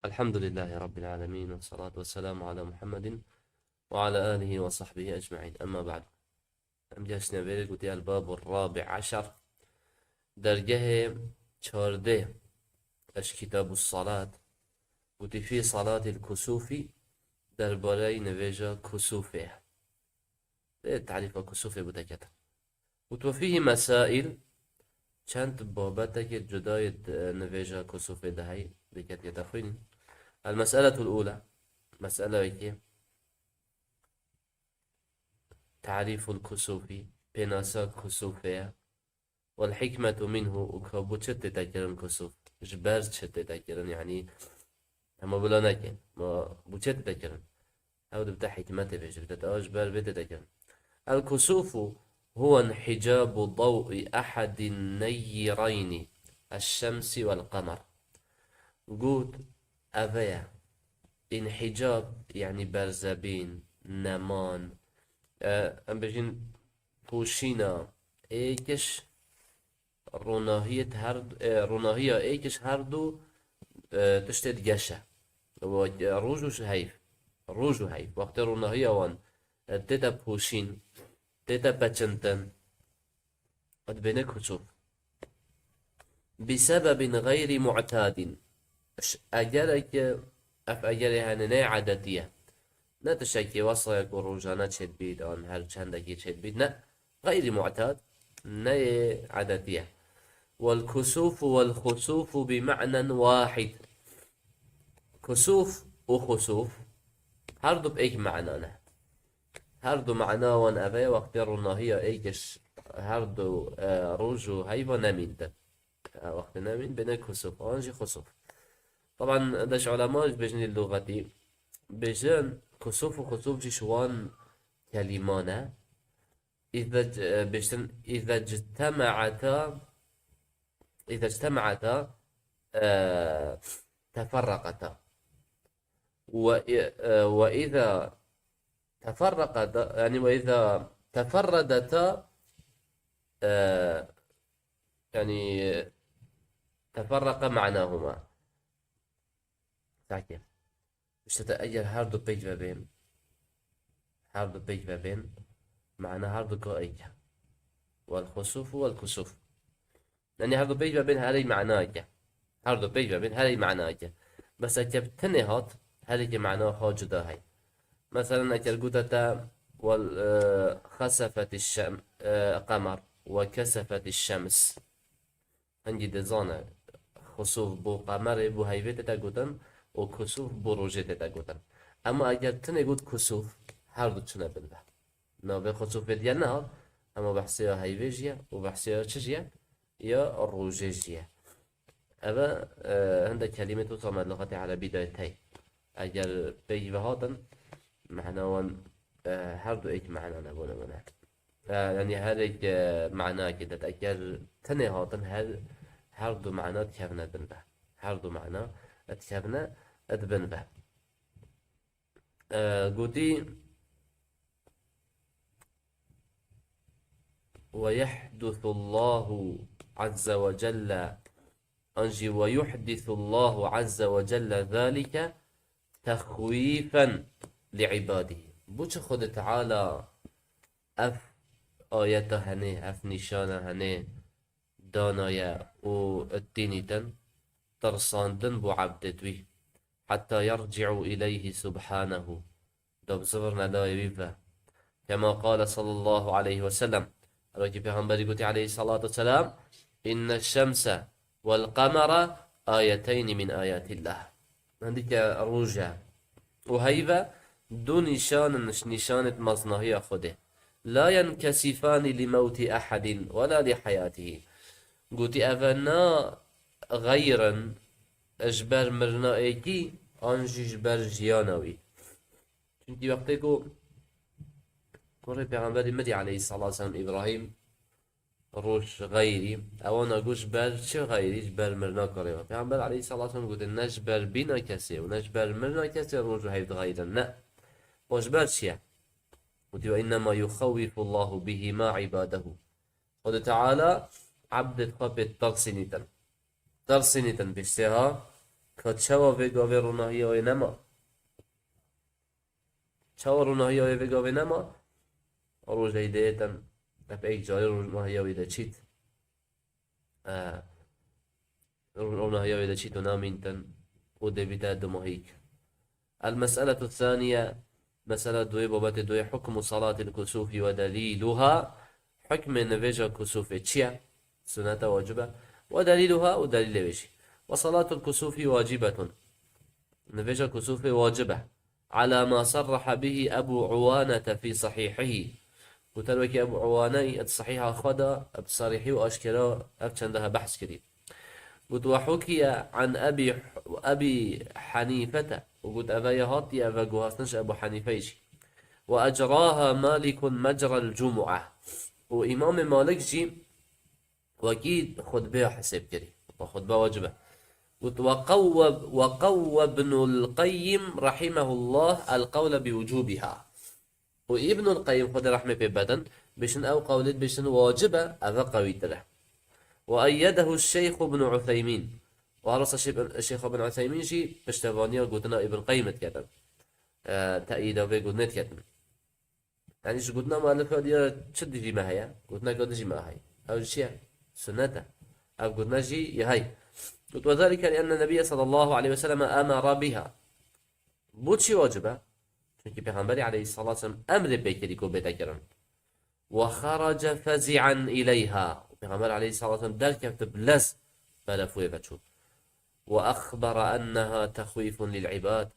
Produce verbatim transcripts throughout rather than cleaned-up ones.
الحمد لله رب العالمين، والصلاة والسلام على محمد وعلى آله وصحبه أجمعين. أما بعد. Em gehiştine vêrê gotî الباب الرابع عشر. Dergehê çardeh. Eş Kitabu Salat. Gotî في صلاة الكسوف. Derbarey nivêja kusûfê. Lê tarîfa kusûfê bû deketin. Û وفيه مسائل, çend babetekê cuda yê di nivêja kusûfê de heye, diketiye texwînîn. المسألة الأولى, mesele yekê, تعريف الكسوف, pênasa kusûfê ye. والحكمة منه, û ka bo çi tête kirin kusûf? Ji ber çi tête kirin? Yanî, hema bila nekin. Ma bo çi tête kirin? Ew dibite hikmetê bêje, dibite ew ji ber vê tête kirin. الكسوف هو انحجاب ضوء أحد النيرين، الشمس والقمر. Got, ev e. Înhîcab, yanî berzebîn, neman. E, em bêjin pûşîna êkiş ronahiyê her, e, ronahiya êkiş her du, e, tiştê digeşe. Wek, e, roj û heyv. Roj û heyv. Wextê ronahiya wan, e, tête pûşîn, tête peçintin, dibêne kusûf. بسبب غير معتاد. Ş-, egereke, ev egerê hene ne edetî ye. Ne tiştekî wesa ye ku rojane çêdibît, an her çendekî çêdibît. Ne. غير معتاد, neyê edetî ye. والكسوف والخسوف بمعنى واحد. Kusûf û xusûf her du bi êk mana ne. Her du mana wan ev e, wextê ronahiya êkiş her du, e, roj û heyva nemîn din. E, wextê nemîn bêne kusûf, an jî xusûf. Teban deş ulema ji bêjin lê luxetî. Bêjin kusûf û xusûf jî ji wan kelîman e. إذا ج-، e, bêjin, إذا اجتمعتا، إذا اجتمعتا، e, تفرقتا. و-، e, وإذا تفرقتا، يعني وإذا تفردتا، e, يعني تفرق معناهما. Peki. Îşte te eger her du pêk ve bên, her du pêk ve bên, mana her du ka êk e. والخسوف والكسوف. Yanî her du pêk ve bên her êk mana êk e. Her du pêk ve bên her êk mana êk e. Bes eger bi tenê hat, her êkê mana xwe cuda hey. Meselen eger gote te, وال-, e, خسفت الشم-, e, القمر وكسفت الشمس. Hingî dizane, xusûf bo qemerê, bo heyvê tête gotin û kusûf bo rojê tête gotin. Ema eger tenê got kusûf, her du çine bin ve. Navê xusûfê diye nehat, ema behsê ya heyvê jî ye û behsê ya çi jî ye? Ya rojê jî ye. Ev e, e, hindek kelîmê tu me luxetê erebî de tey. Eger peyv ve hatin, mehna wan, e, her du êk mehna ne, bona bona. E, yanî her êk, e, manayekê de, eger tenê hatin, her, her du mana dikevine bin ve. Her du mana dikevine di bin ve. E, gotî, ويحدث الله عز وجل، an jî ويحدث الله عز وجل ذلك تخويفا لعباده. Bo çi Xwedê Teala ev ayeta henê, ev nîşana henê danaye û tînîtin, tirsandin bo ebdêt wî. حتى يرجعوا إليه سبحانه. Da bizivirne layê wî ve. كما قال صلى الله عليه وسلم. Wekî Pêxemberî gotî aleyhissalatu vesselam, إن الشمس والقمر آيتين من آيات الله. Hindike roj e û heyv e du nîşan in ji nîşanêt meznahiya Xwedê. لا ينكسفان لموت أحد ولا لحياته. Gotî, ev e na xeyr in ji ber mirina êkî, an jî ji ber jiyana wî. Çimkî wextê ku kurê Pêxemberî mirî aleyhissalatu vesselam Îbrahîm, roj xeyrî, ewana got ji ber çi xeyrî? Ji ber mirina kurê we. Pêxember aleyhissalatu vesselam gote, ne ji ber bîna kesê û ne ji ber mirina kesê roj û heyv dixeyrin. Ne. O ji ber çi ye? Gotî, وإنما يخوف الله بهما عباده. Xwedê Teala ebdêt xwe pê tirsînîtin. Tirsînîtin piştê ha, Ka çawa vê gavê ronahiya wê nema? Çawa ronahiya wê vê gavê nema? Rojê dê tên, ep êk carê ronahiya wê de çît. E, ronahiya wê de çît û namîntin û dê bîte dumahîk. المسألة الثانية, mesela duyê, babetê duyê, حكم صلاة الكسوف ودليلها, hukmê nivêja kusûfê çi ye? Sunnet e, wacib e. ودليلها, û delîlê wê jî. وصلاة الكسوف واجبة. Nivêja kusûfê wacib e. على ما صرح به أبو عوانة في صحيحه. Gotin wekî Ebû Ewaneyî di sehîha xwe de, bi serîhî û aşkera ev çende he behs kirî. Got, وحكي عن أبي، أبي حنيفة. Û got, eve ya hatiye, eve guhastin ji Ebû Henîfeyê jî. وأجراها مالك مجرى الجمعة. Û Îmamê Malik jî wekî xutbeya hesêb kirî. Xutbe wacib e. Got, وقوى، وقوى ابن القيم رحمه الله القول بوجوبها. Û Îbnul Qeyyim, Xwedê rehmê pê bedin, bêjin ew qewlê dibêjin wacib e, ev e qewîtir e. وأيده الشيخ ابن عثيمين. Û her wisa Şêx-, Şêx Ibn Utheymîn jî piştevaniya gotina Îbn Qeyyim diketin. E, te'yîda vê gotinê diketin. Yani ji gotina muellif ya diya çi dijî me heye? Gotineka dijî me heye. Ew jî çi ye? Sunnet e. Ev gotina jî ya hey. Got, وذلك لأن النبي صلى الله عليه وسلم أمر بها. Bo çi wacib e? Çunkî Pêxemberî aleyhissalatu vesselam emrê pê kirî ku bête kirin. وخرج فزعا إليها. Û Pêxember aleyhissalatu vesselam derkeft bi lez berefûyê ve çû. وأخبر أنها تخويف للعباد.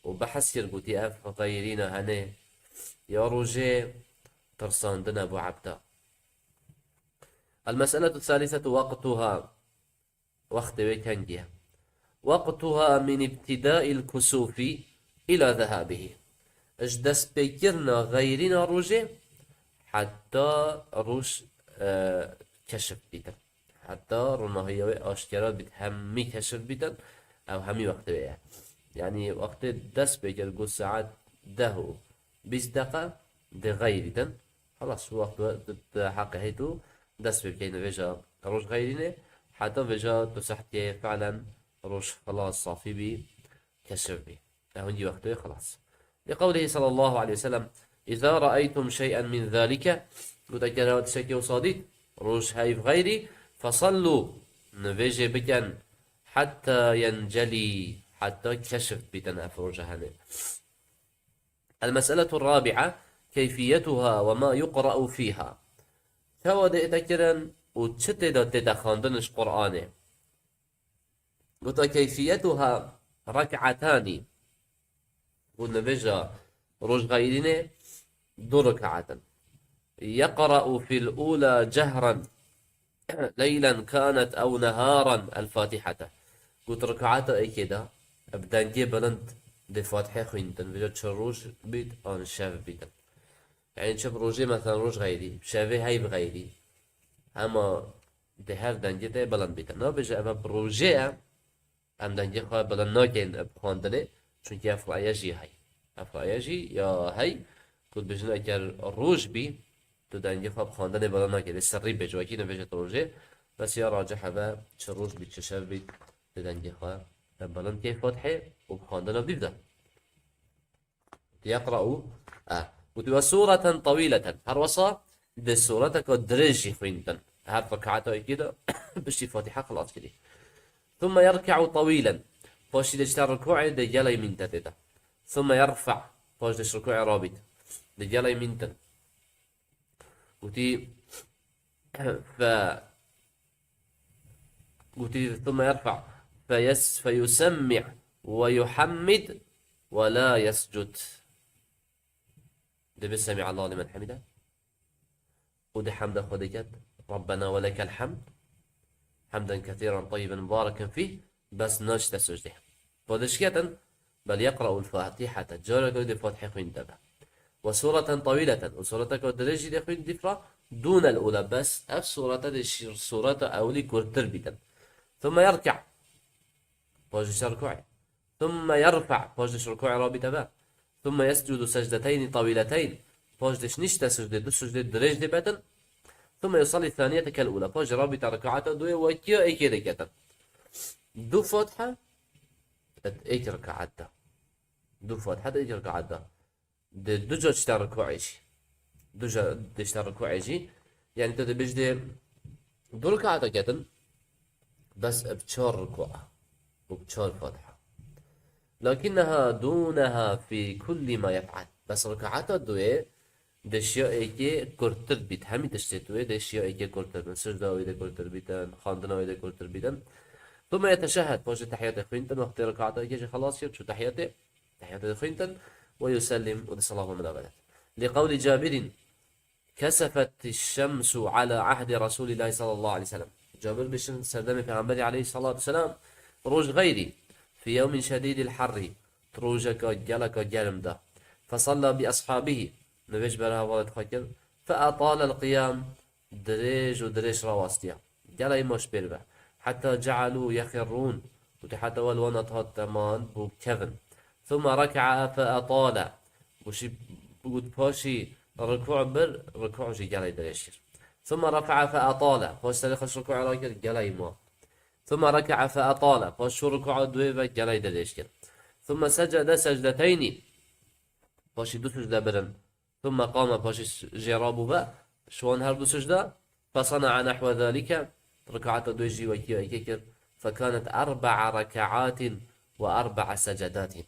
Û behs kir, gotî ev xeyrîna hene ya rojê tirsandine bo ebda. المسألة الثالثة وقتها. Wextê wê kengî ye. وقتها من ابتداء الكسوف إلى ذهابه. Ji destpêkirina xeyrîna rojê heta roj, e, keşif bîtin. Heta ronahiya wê aşkera bît, hemî keşif bîtin, ew hemî wextê wê ye. Yanî wextê dest pê kir, got saet deh û bîst deqe dê xeyrîtin. Xelas, wext we, tu, tu heqê heyt û dest pê bikey nivêja roj xeyrînê, heta vêja tu sehtiyê felen roj xelas safî bî, keşif bî. Ew hingî wextê xelas. لقوله صلى الله عليه وسلم: إذا رأيتم شيئا من ذلك, got, eger hewa tiştekê wisa dît, roj heyv xeyrî, فصلوا, nivêjê bikin, حتى ينجلي, heta keşif bîtin ev roja hene. المسألة الرابعة: كيفيتها وما يقرأ فيها. Çawa dê ête kirin û çi tê de tête xwendin ji Qur'anê? Gota: كيفيتها ركعتان. Û nivêja rojxeyrînê du rekaat in. يقرأ في الأولى جهرا ليلا كانت أو نهارا الفاتحة. Got, rekaata êkê de bi dengê bilind dê Fatihê xwîntin, vêca çi roj bît an şev bîtin. Yani çi bi rojê, mesela roj xeyrî, şevê heyv xeyrî. Hema dê her dengê te bilind bîtin. Nabêje eve bi rojê ye, em dengê xwe bilind nakin bi xwendinê, çunkî ev raye jî hey. Ev raye jî ya hey, ku dibêjin eger roj bî, tu dengê xwe bi xwendinê bilind nakî, lê serrî bêje, wekî nivêje tu rojê, bes ya racih eve, çi roj bî, çi şev bî, tu dengê xwe bilind kê Fatihê û bi xwendina bî bide. يقرأ، e, û diwe سورة طويلة. Her wisa dê sureteka dirêj jî xwîntin. Her rekaata êkê de piştî Fatiha xilas kirî. ثم يركع طويلا. Paşî dê çite rukûê, dê gelay mînte tê de. ثم يرفع. Paş dê ji rukûê rabît. Dê gelay mîntin. Gotî, fe, gotî, ثم يرفع فيس-، فيسمع ويحمد ولا يسجد. Dibê سمع الله لمن حمده. Û di hemda xwe diket. ربنا ولك الحمد. حمدا كثيرا طيبا مباركا فيه. Bes naçite sucdê. Xwe dişketin. بل يقرأ الفاتحة. Careke dê Fatihê xwîn debe. وسورة طويلة. Û sureteke dirêj jî dê xwîn dîfra. دون الأولى. Bes ev surete dê şî-, sureta ewilî kurtir bîtin. ثم يركع. Paş dê ser rukûê. ثم يرفع. Paş dê ji rukûê rabîte be. ثم يسجد سجدتين طويلتين. Paş dê ji nişte sucdê, du sucdê dirêj dê betin. ثم يصلي الثانية كالأولى. Paş dê rabîte rekaata duyê wekî ya êkê dê ketin. Du Fatiha, êk rekaet de. Du Fatiha di êk rekaet de. Di du ca çîte rikûê jî. Du ca dişte rikûê jî. Yani tu dibêjî du rekaeta ketin, bes bi çar rikû û bi çar Fatiha. Lakinneha dûneha fî kullî ma yef'al. Bes rekaeta duyê dê ji ya êkê kurtir bît. Hemî tiştê duyê dê ji ya êkê kurtir bin. Sicda wê dê kurtir bîtin, xwendina wê dê kurtir bîtin. Thumma yeteşehhed, paşê tehiyatê xwîntin, wextê rekaeta êkê jî xelas kir, çû tehiyatê, tehiyatê dê xwîntin, ve yusellim, û dê selama min davedet. Li qewlî Cabirin, kesefet şemsu ala ahdi Resulîllahi sallallahu aleyhi ve sellem. Cabir bêjin serdemê Peyxemberî aleyhissalatu vesselam roj xeyrî, fi yewmin şedîdil harri, di rojeka geleka germ de. Fesalla bi ashabihi, nivêj bera hevalê xwe kir, fe atalel qiyam, dirêj û dirêj rawastiya. Gelay maş pêr ve. Heta cealû yexirrûn, û te heta wel wana hat teman bû kevin. Thumma reka'a fe atala. Û şî got paşî rikû bir, rikû jî gelay dirêj kir. Thumma rafa'a fe atala. Paş serê xwe ji rikû rakir, gelay ma. Thumma reka'a fe atala. Paş çû rikûa duê ve gelay dirêj kir. Thumma secede secdeteyni. Paşî du sicde birin. Thumma qama, paşî jê rabû ve, ji wan her du sicda, fesana'a nehwe zalike, rekaeta duê jî wekî êkê kir, fekanet erba'a rekaatin ve erba'a secedatin.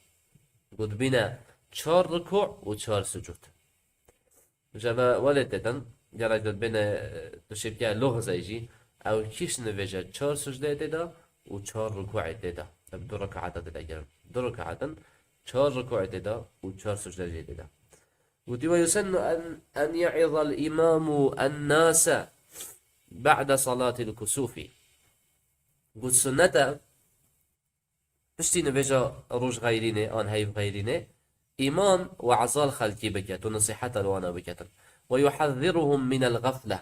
Got bîne çar rikû û çar sucûd. Ji ve welê têtin, gerek dibêne, tu şêpke luxzey jî, ew kîş nivêje çar sucdeyê tê de û çar rikûê tê de. Ev du rekaeta tê de kirin. Du rekaetin, çar rikûê tê de û çar sucde jê tê de. Gotî, "Ve yusennu en, en ye'izal imamu en nase ba'de salatil kusufi." Got, sunnet e, piştî nivêja roj xeyrînê, an heyv xeyrînê, îmam we'za li xelkî biket û nesîheta li wana biketin. "Ve yuhezziruhum minel gafle."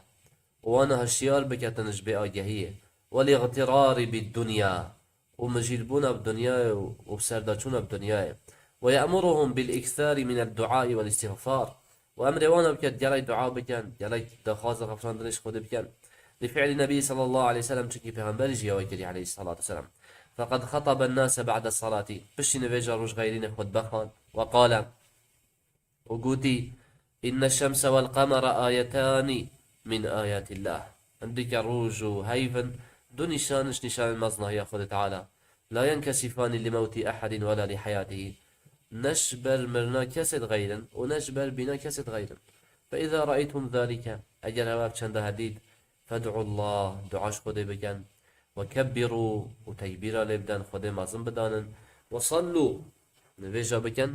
Û wana hişyar biketin ji bêagehiyê. "Vel îxtirari bid dunya." û mijîlbûna bi dinyayê û, û bi serdaçûna bi dinyayê. "Ve ye'muruhum bil îksarî mined duayî vel îstîxfar." Û emrê wana biket, gelek dua bikin, gelek daxwaza xefirandinê ji Xwedê bikin. Li fi'lî Nebî sallallahu aleyhi ve sellem, çunkî Pêxemberî jî ya wê kiriye aleyhissalatu vesselam. "Feqed xetaben nase ba'de salatî." Piştî nivêja roj xeyrînê xutbe xwend. "Ve qale." û gotî, "Inne şemse vel qemera ayetani min ayatillah." Hindike roj û heyv in, du nîşan in ji nîşanên mezin a Xwedê Teala. "La yenkesifani li mewtî ehedin wela li heyatihî." Ne ji ber mirina kesê dixeyrin û ne ji ber bîna kesê dixeyrin. "Fe îza re'eytum zalike." Eger ew ev çenda hedît, "Fed'ullah." Dua ji Xwedê bikin. "Ve kebbirû." Û tekbîra lê bidin, Xwedê mezin bidanin. "Ve sallû." Nivêja bikin.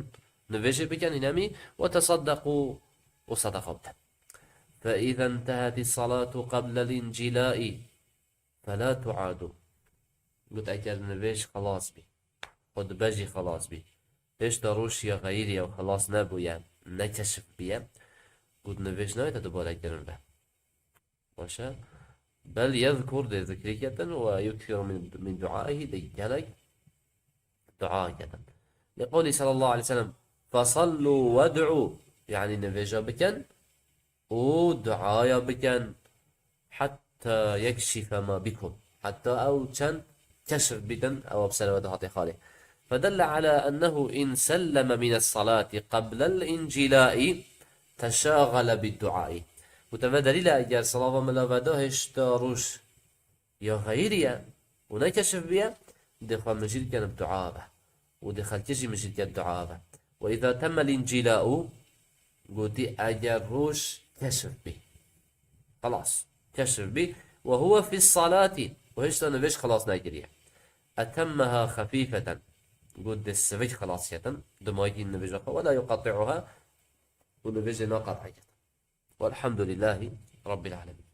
Nivêjê bikin, hîn emî. "Ve tesaddeqû." Û sedeqa bidin. "Fe îza intehetis salatu qeblel incilâi, felâ tu'adû." Got, eger nivêj xelas bî, xutbe jî xelas bî, hêşta roj ya xeyirî ew xelas nebûye, nekeşif biye, got, nivêj nayête dubare kirin ve. Baş e. "Bel yezkur", dê zikrî ketin, "ve yuksiru min, min duaihî", dê gelek dua ketin. Li qewlî sallallahu aleyhi ve sellem, "Fesallu ved'u", yanî nivêja bikin û duaya bikin, "hatta yekşife ma bikum", heta ew çend keşf bîtin, ew bi ser we de hatê xalê. "Fedelle ala ennehu in selleme mines salati qeblel incilai teşagale bid duai." Û teve delîl e, eger salava mila veda hêşta roj ya xeyirî ye û ne keşif bûye, dê xwe mijîl ken bi dua ve. Û dê xelkê jî mijîl ken dua ve. "Ve îza temmel încilâ'u", gotî, eger roj keşif bî. Xelas. Keşif bî. "Ve huve fis salati." Û hêşta nivêj xelas nekiriye. "Etemmeha xefîfeten." Got, dê sivik xelas ketin. Dimayî nivêja xwe. "Ve la yuqatti'uha." Û nivêjê naqet'e ketin. Velhamdülillâhi Rabbil alemin.